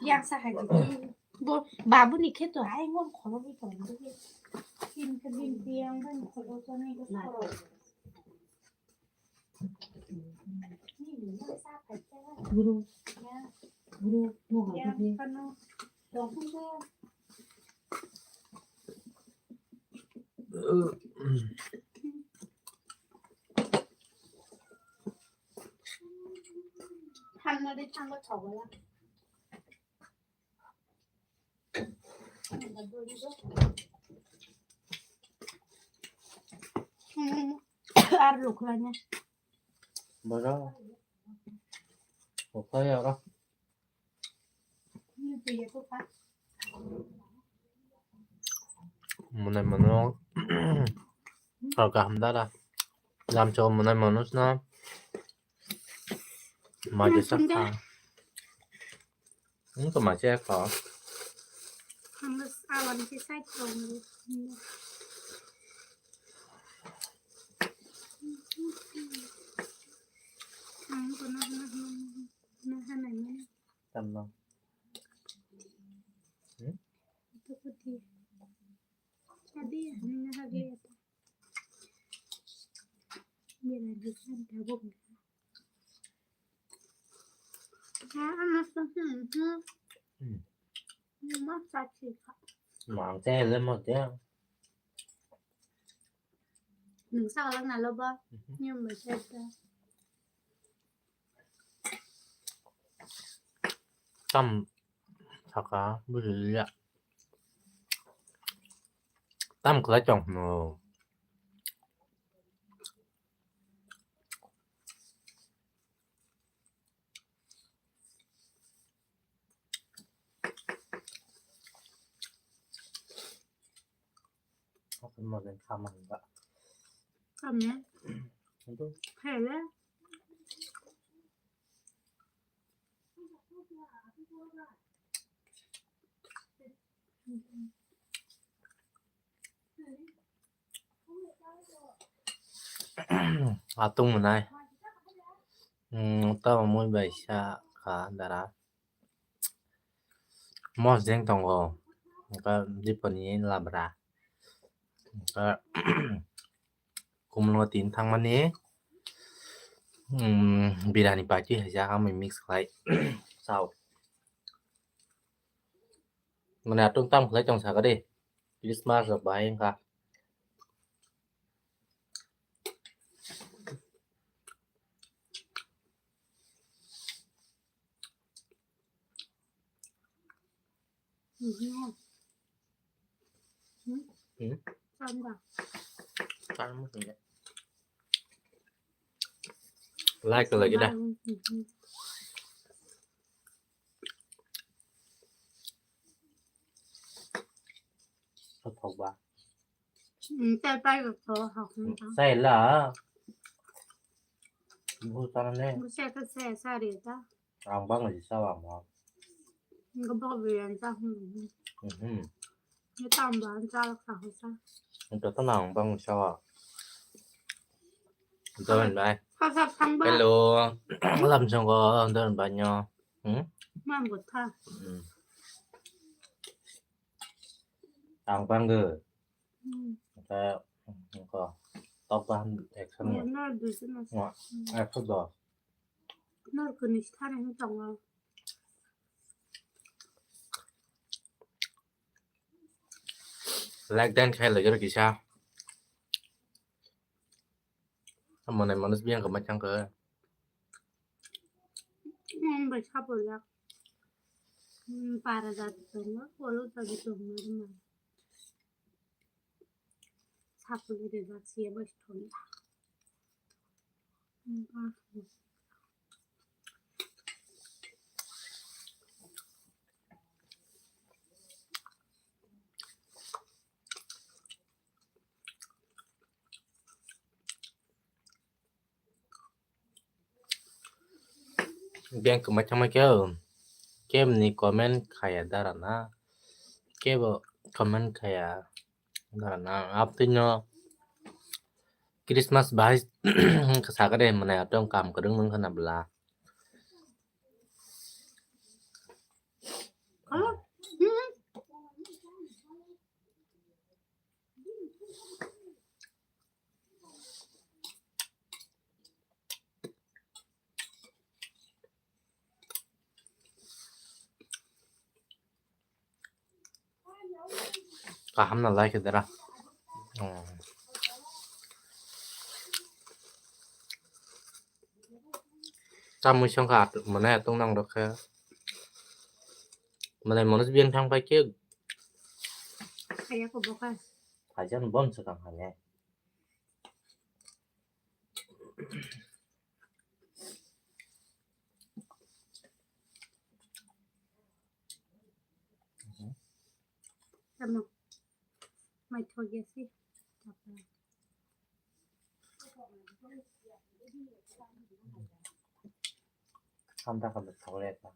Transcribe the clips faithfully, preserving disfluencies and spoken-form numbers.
Yang sa hai di. Bo babu ni khe to hai ngom khoro ni to. Tin ke din tiang ban khoro to ni ko khoro. Guru. Guru mo ha di. Thangnani thango chogola. Ar lukuranya. Bara. Oka ya ra. Mwnai mano. Kaham dara. Lamchok mwnai mano sna. Maje sakha. Ini kemace ko. Ang awan ke sai ko. Ang ko na na na na na. Tamno. Hmm? Itu putih. Tadi yang na hagi. Mira di sana tabuk. Hmm. Mang sa chi ka. Mang te le mo te. Nung sa lang na lo ba. Nyum ba sa ta. Tam saka bujiliya. Tam khlai tong no. Apa mau dan sama enggak? Kamu? Itu. Hele. Atung mwnai. Hmm, tamo mui bai sa kha dara. Mosdeng tongo. Wngkha diponi labra. Wngkha kumulungo tin thangmani, um, birani paiti hai jak amui mix khlai. Sao. Mane atung tam khlai tong saka de. Christmas rok bahai wngkha. Mhm. Hmm? Hmm? Tambah. Tambah ya. Like lagi dah. Mhm. Thok ba. Hmm, tai pai ko tho ha khun ta. Sai la. Bu ta ne. Bu sai ka sai sa re ta. Ang bang ji sa wa mo. Nga bok bi yan sa. Mhm. Ni tam ba sa la sa ho sa. Ang ta na ang bang sa wa. Don bai. Ka sa thang ba. Hello. Lam jong ko don bai nyo. Hmm? Mam ko tha. Hmm. Ang bang ge. Hmm. Ka ko. Tok ba action ni. Na du sina. Wa. Action do. Nor kuni sthani hwn tongo. Like dan khai lagi kisa. Mane manus biang kama chang ke. Hmm, bai sapo ya. Hmm, para jat tongo, polo jat tongo. Sakuli de jak siya bai thon. Beng kwmai thangma khe o. Kebni comment khaya dara na. Kebo comment khaya dara na. Apni no Christmas bahai sakade mane atong kam kwrwng nung khana bla. Kaham na lai khe dara. Hmm. Tamui song kha at-, mane atung nang rok khe. Mane mono biang thang pai khe. Kaya ko boka. Kaijan bon sa kang hane. Tamo. Mai thok ya si. Samta ka thok le ta.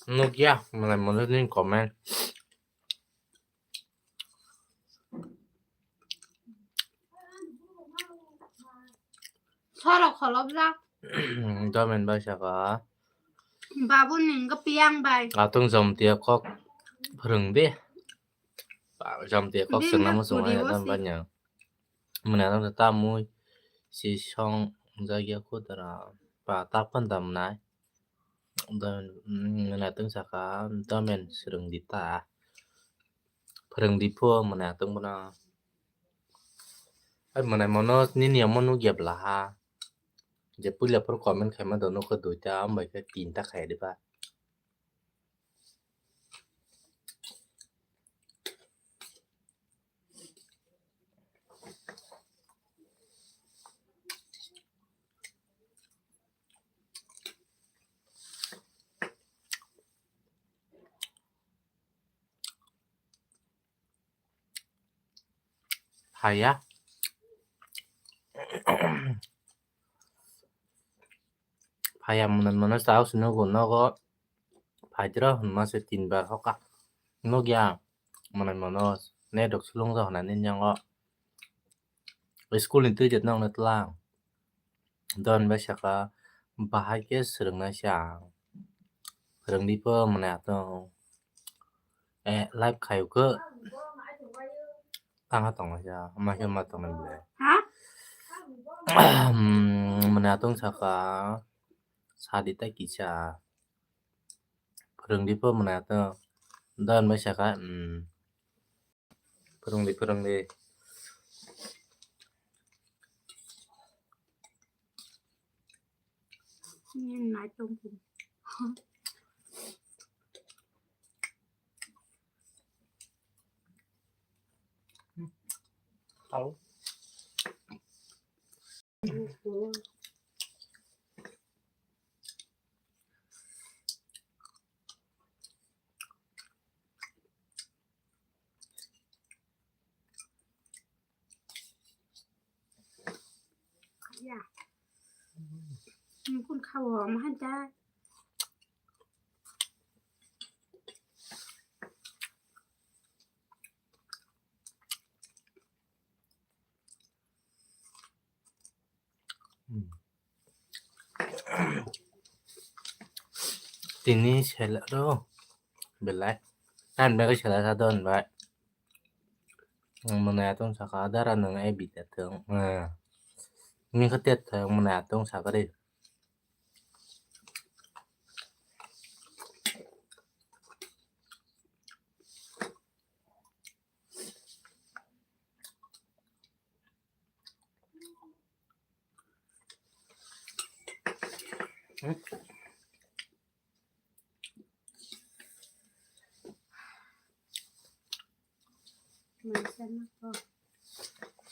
Nukya, mane mane ni comment. Sorok kholobjak. Domen bai saka. Babu ningka piang bai. Atung jomtia kok phwrwng de. Ba, jomtia kok sengna muchung ai adam banya. Mane ano ta mui si song jagya kudara pa ta phan dam nai. Mane atwng saka domen swrwng di ta. Phwrwng di pho mane atwng bono. Ai mane mono nini omo nukya bla ha. Je puila phuru comment khaima do nukho duita, ambai khe tinta khai diba. Phaiya. Phaiya mwnwi mwnwi chao se nugo nogo. Phaidra hwnma se tin bar hoka. Nukya mwnwi mwnwi net rok sulung rok hwnani nyango. School ni twi jet nokni tlang. Don bai saka bahai khe swrwngnaisa ang. Phwrwngdi pho mwnwi atong. Eh, live khaio khe. Tangha tonglaisa, ama khe ma tongnai bwle. Ha? Mwnwi atong saka, sadi ta kisa. Phwrwngdi pho mwnwi atong. Don bai saka, hmm. Phwrwngdi, phwrwngdi. Nai tongkhu. Hao. Ya. Nukun khawo, mahanja. Tini sela ro belai. Tan belai sela sa don bai. Mwnwi atong saka dara nang ai bita thung. Ni khatia thung mwnwi atong saka ri.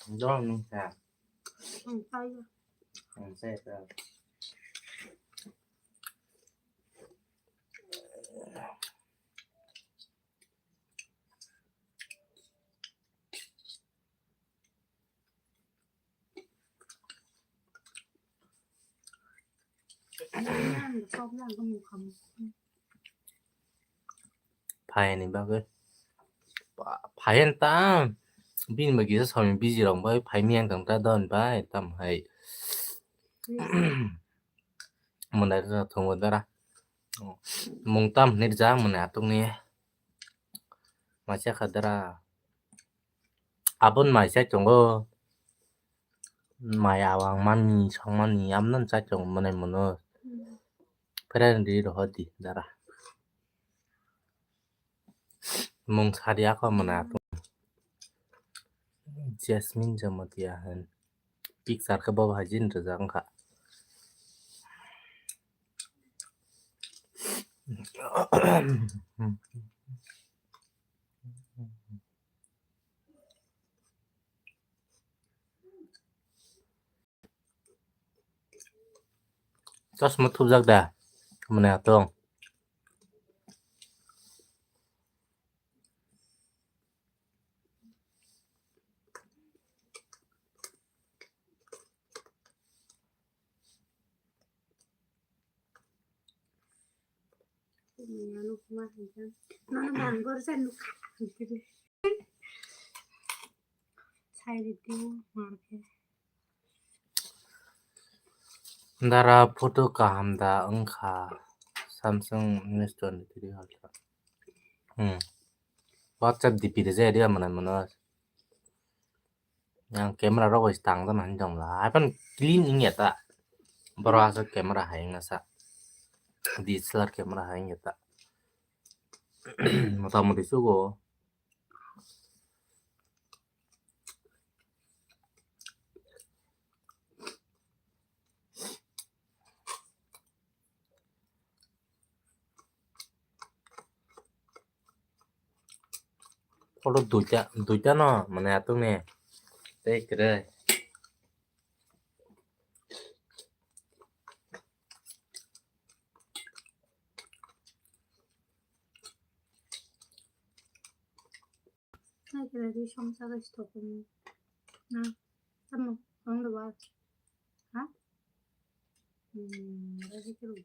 Dong nung sa. Ang tayo. Ang sa ito. Chopna ang mukha mukha. Phaiyani bagwi. Pa-, phaiyan ta. Bini bagwi kisa samung busy rok bai phai miyang tong ta don bai tam hai. Mwnai rwna thwngwi dara. Mung tam hinwi rijak mwnai atwkni. Maisa kha dara. Aboni mai chai tongo. Mai awang mani songmani amno chai tongo mwnai mono. Friend ri rohor di dara. Mung sari ako mwnai atwk. Jasmine Jamatia hen. Picture khe bobo hai jin rijak wngkha. Chosma thupjak da? Mwnai atwng. Dara photo kaham da wngkha Samsung S twenty-three Ultra. Hmm. WhatsApp D P rijak ya mwnai mono. Yang camera rok bai tang jana hinwi tong la. Hai phano clean wngya ta. Borok aswk camera hai wngya sa. D S L R camera hai wngya ta. Mota moti sugo. Photo duita, duita no, mane atwng ni. Tei kwrwi. Hai kwrwi song sa guys, to kum. Na, tamo, ang do ba. Ha? Hmm, lagi terus.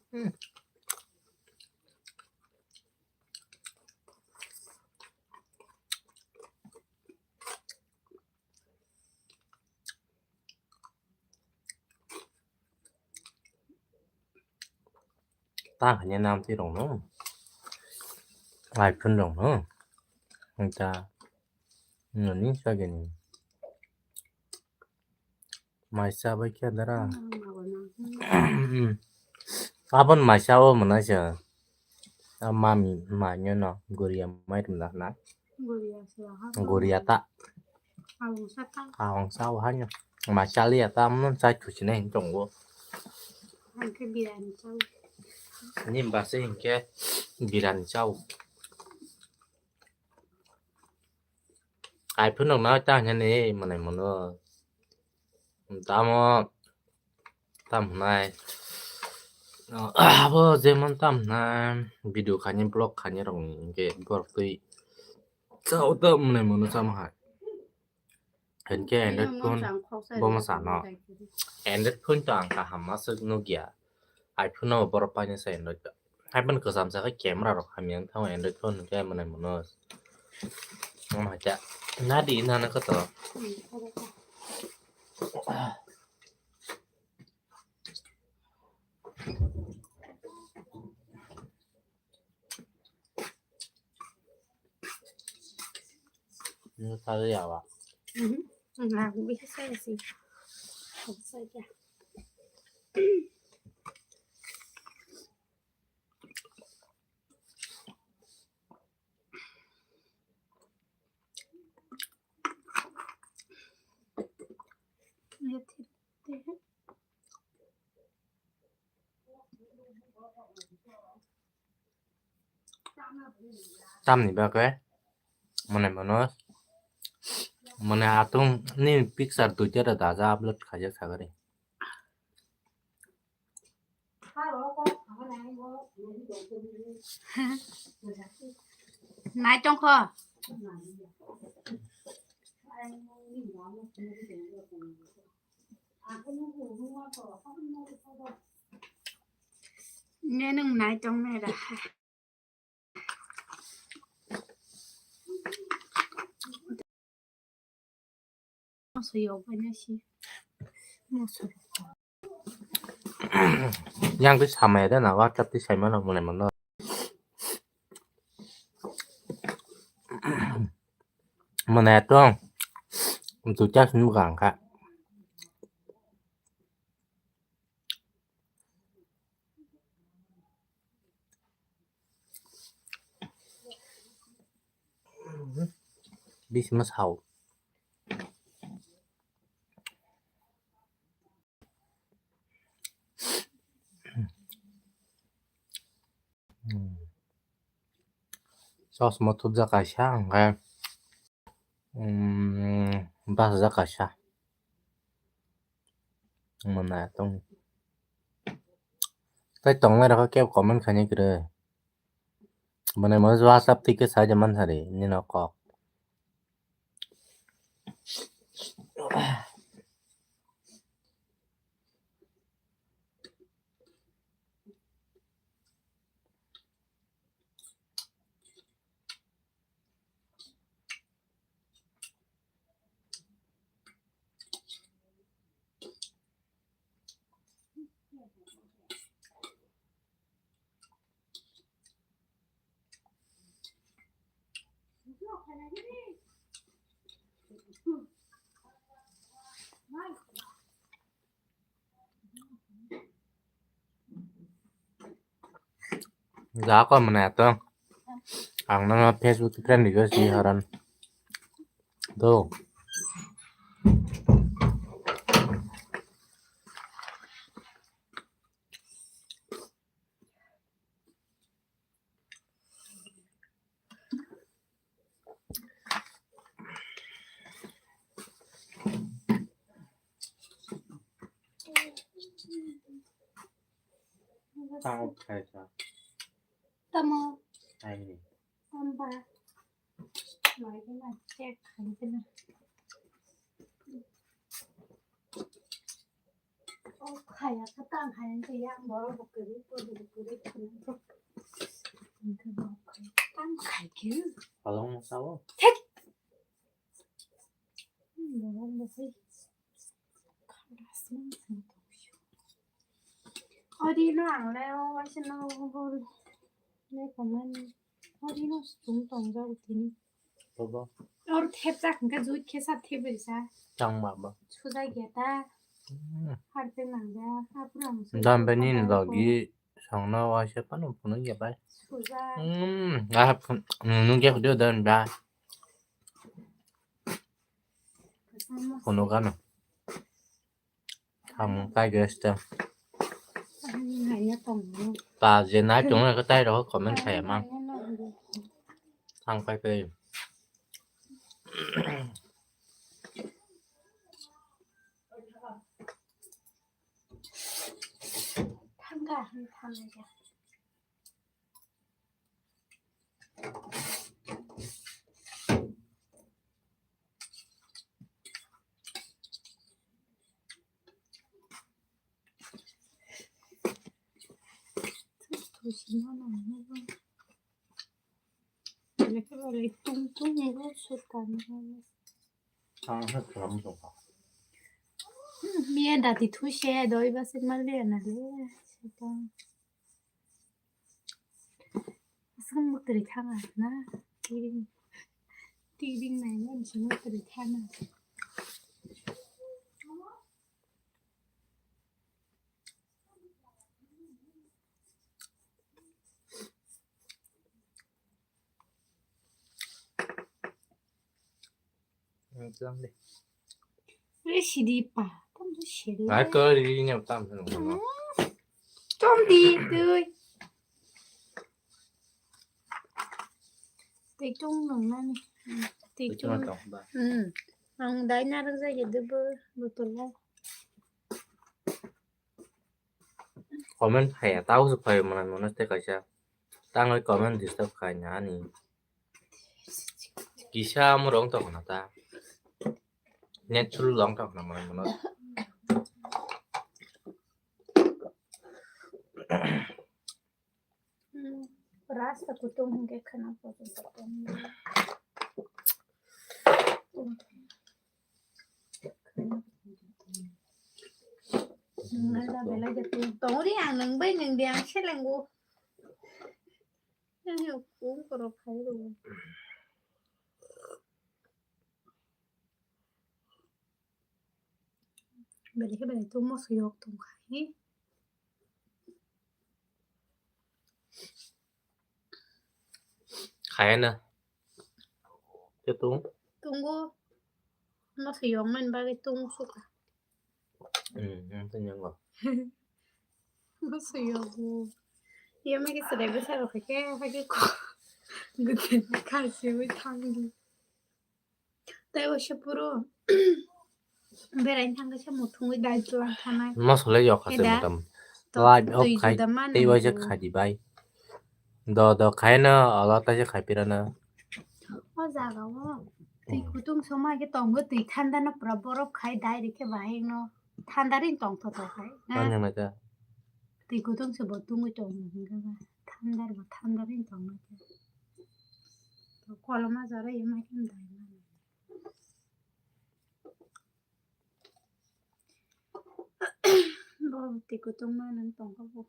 Hmm. Ta hanya nam ti rong no. Ai phun rong no. Ang ta nani sa gini. Mai cha bai khe dara. Abon mai cha o mwnai se. A mami mai no no guriya mai tum da na. Guriya ta. Awang sa o hanya. Mai cha liya ta mun chai thusi nai tongo. Ni ba se hinkhe birani cha o. Ai phunuk na ta hanya ni manai mono. Tamo tam hwnai. Abo jemon tam hwnai video khaini vlog khaini rok ni hinkhe borok twi chao ta manai mono chama hai. Hinkhe Android phone bo ma sano. Android phone to ang kaham aswk nukya. iPhone no borok paina sai Android. iPhone kwcham sa khe camera rok hamya wng thango, Android phone hwnkhe mwnai mono. Omo hai khe nadi nana khe to. Nung sari ya ba? Mhm. Nggak, aku bisa saya sih. Aku saja. Tamni bagwi mane mano mane atung ni picture duita da daja upload khaijak sagari. Nai tongkho. Nini nwng nai tongnai da. Moso yok bai nai si. Moso. Yang ke samaya da na WhatsApp ti sai mano mone mano. Mane tong. Duita sini buka angka. Bisma sao. Sos mo thupjak kaisa, hwnkhe, um, bachajak kaisa. Mwnai tong. Tei tongnai rokho kebo comment khainai kwrwi. Mwnai mo WhatsApp twi khe saida mansari nini kok. Jako mwnai to. Ang no Facebook friend request ni haran. Do. Tamo. Tamo. Tamba. Mai kena check khai kena. O khaya ka tang hai ang kaya ang boro bukuri bukuri bukuri bukuri. Ang kaya tang khai khe. Palong sao. Thek. Boro bukuri. Odi no ang le o waisa no bol le kaman. Odi no sung tong jak tini. Bobo. Or thep jak hingke jui khe sa thep ri sa. Tang ma ba. Suja ge ta. Hmm. Har pe mang ja. Apra ang su. Dan pe ni logi song no waisa pano phunuk ya bai. Suja. Hmm. Ah phun nung ya kudu dan ba. Phunuk ano. Samung kai guys ta. Ang nai ya tong. Ta je nai tong ka tai ro comment khai ma. Ang kai kai. Thang ka, thang ka. Tung tung. Ang khe klam tongkha. Miya dati thuse doi basi mali anale. Aswk mwtwrwi thang ang na. Tiring, tiring naimani se mwtwrwi thang ang. Tlang de. Re sidi pa, tam tu sidi. Nai ko ri ne tam no. Tom di tui. Tei tung nung nani. Tei tung. Hmm. Ang dai na rak jai de bu botol la. Comment khaya, tao se phai mwnai mwnai tei kaisa. Tangwi comment disturb khai na ani. Kisa amo rong tong na ta. Net chulu long tong na mwnai mwnai. Hmm, rasta kutung hingke khana pochong pochong. Nang nang da belai da tu. Tong ri ang nang bai nang di ang seleng go. Yang yo pung koro khai ro. Belai khe belai tongmo swi yok tong khai. Khayana. Khe tung? Tungo. Mo swi yok man bagwi tung suka. Hmm, hmm, tong yango. Mo swi yok. Iya ma khe serai bwsa rok khe, khe ko. Guten kasi wi thang di. Tei waisa puro beraina thangkhe se muthungwi dai chwla thanai. Mosolai yok hase. Keda mutam. To live off twi khai. Juda mano tei waisa muthung. Khai di bai. Do do khai no olo taisa khai pirana. O jaga o twi. Hmm. Kutung somai khe tongo twi thanda no pura borok khai dai rikhe bahai no thanda rin tong tho tho khai. Manjang naita. Twi kutung se bo tungwi tong hingkha ba. Thandar bo thandar wng tong nai khe. To koloma jora ye mai khe dai mani. Bo twi kutung mano tong kha bo.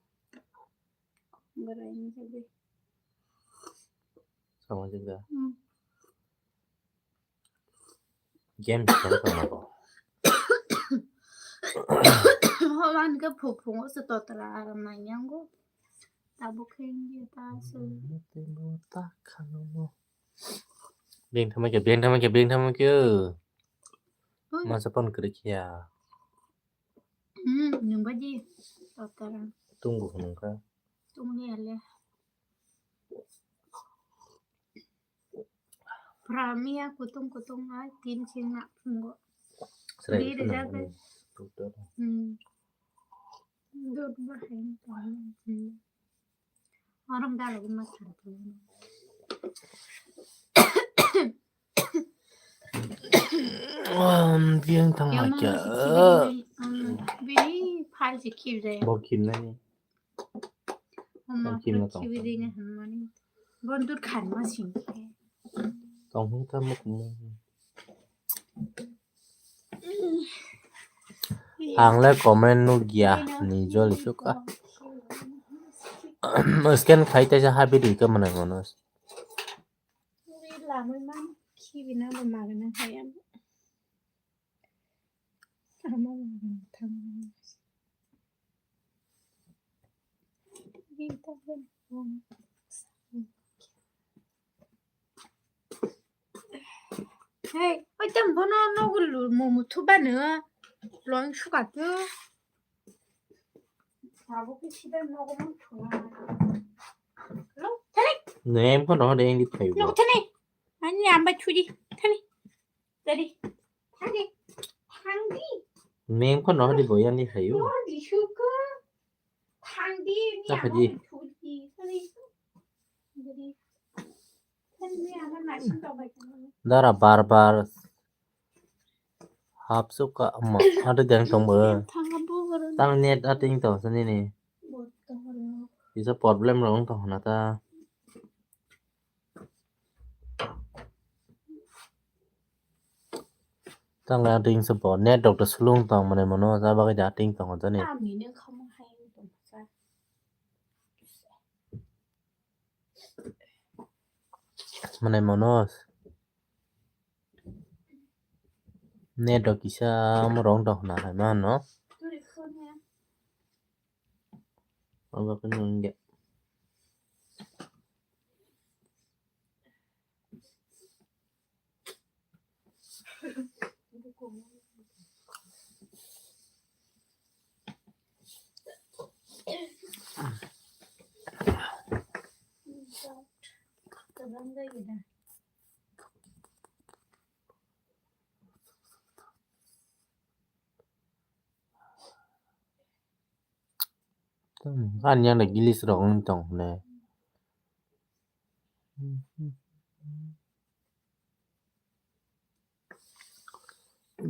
Bwrai ni jagwi. Sama jingga. Hmm. Game song tongma bo. Holan ke phuk phungo se totra aram nai yango. Tabuk khe india ta su. Beng thamai khe, beng thamai khe, beng thamai khe. Oi. Masa pon krik ya. Hmm, nungba ji. Totra. Tunggu nungka. Tunggu ya le. Pramia kutung kutung ai tin ching na phungo. Serai. Di itu rijak nang deh. Anu, dokter. Hmm. Dot bahai. Hmm. Orang dalam rumah satu. Wan biang tang ya, ma kya. Bini, um, bini phal si khil de. Bo khil nani. Ama Tong khim na tong. Khibi ding hwnmani. Bondur khan ma sing khe. Tong hwn ta muk mu. Ang le comment nuk ya ni jol isuk a. Scan khai ta ja habi di ka mana ngono. Lamai man khibi na bo magana hayam. Hey, oi tam bono nogo lu mumu thu bano. Long suka tu. Abo ke sida nogo mun thuna. Lo, thani. Nem ko no de ngi thayu. Lo, thani. Ani amba chuji. Thani. Tadi. Thangdi. Thangdi. Mem ko no di boyan di hayu. Nor di shuku. Thangdi. Ni. Apa di? Thudi. Tadi. Jadi. Tadi ni ama nasin to bai. Dara bar bar. Hapsuka ama. Ada deng tong bo. Thanga bo. Tang net ating to sini ni. Bo to. Bisa problem rong to na ta. Tang la ding se bo net rok to sulung tong mane mono ja bagwi ja ting tong jani. Tamni nang khamung hai tong sa. Mane mono net rok kisa mo rong tong na hai mano. Turi khone. Aba khe nung ya. Ani yang da glitch rok wng tong hwnwi.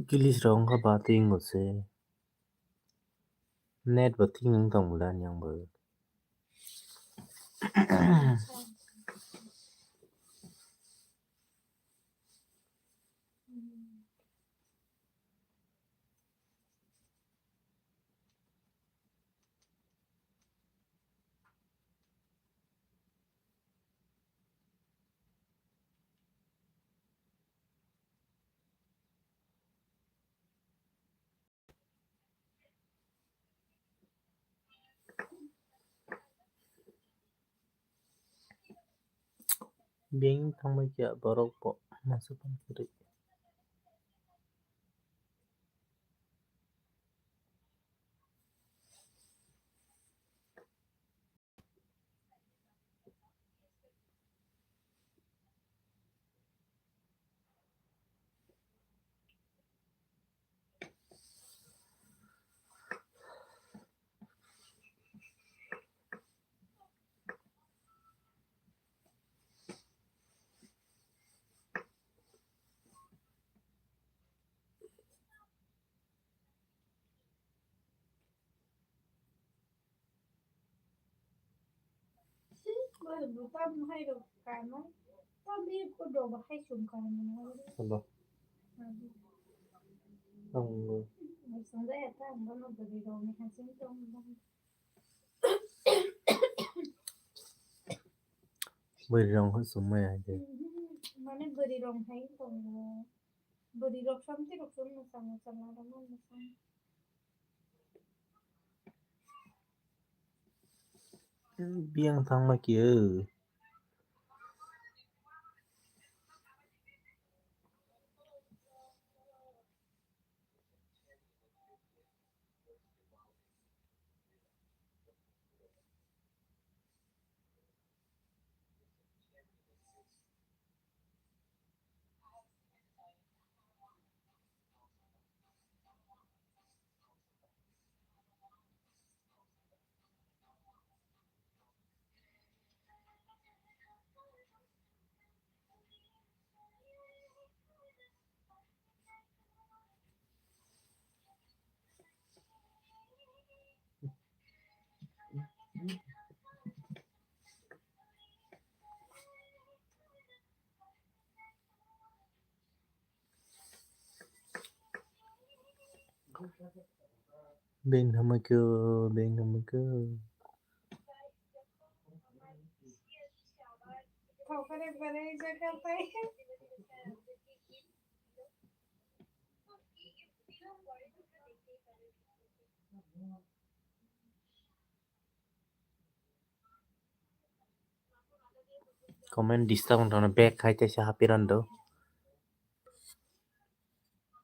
Glitch rok wngkha ba twi wngo se. Net bo thik wng tong bwle ani yang bo. Beng thangbai khe borok bo masa pan kwrwi. Abo. Ang bo. Bwrwi rong hai sumai hai de. Mane bwrwi rong hai tongo. Bwrwi rok samti rok sum mwchang mwchang aro ma mwchang. Biyang thangma khe. Beng hamai khe, beng hamai khe. Comment disturb wngthangno back khai teisa hapwi rwdo.